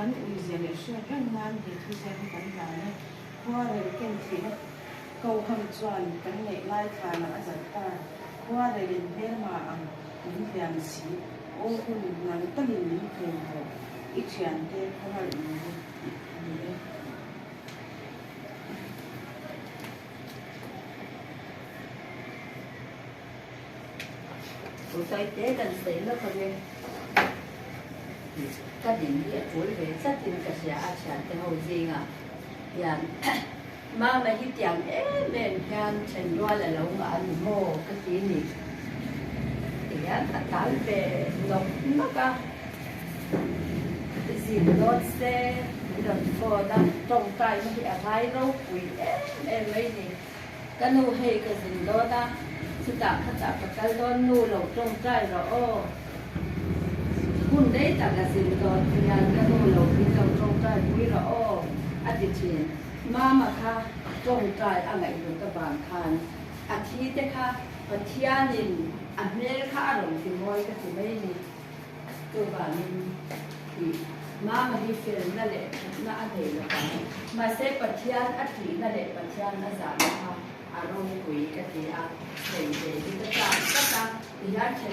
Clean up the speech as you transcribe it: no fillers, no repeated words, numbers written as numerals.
Kan uizia leh hriat reng nan he thuziak hi kan hlan e. Khuarel ken thihna koham chuan kan neih lai thlanah a zat ta. Khuarelin hmelma ang min hliam si. Aw hun nang talin min phum rawh. I thiante khawnghalh min hi tih a ni e. Tute kan sawi lawk ang e. Ka din hi a tul ve tlatin ka hria a thiante ho zingah hian Mama hi tiang em em hian then rual a lo ngah a ni maw ka ti ni tihian a tal ve nawk nawk a, zin dawn se min rawn phone a, tawngtaina hi a ngai ropui em em mai ni. Ka nu hei ka zin dawn a, chutah khatah ka kal dawn nu lo tawngtai rawh aw. Hun rei tak a zin dawn hian ka nu lo min lo tawngtai pui rawh aw a ti thin. Mama kha tawngtai a ngaihhlut avang khan a thi te kha Pathianin a hmel kha a rawn ti mawi ka ti mai ni. Chuvangin tih Mama hi felna leh thatna a nei lo ang. Mahse Pathian a thihna leh Pathian a zahna kha a ropui ka ti a, sawi ve hi ka chak tlat a, tihian then.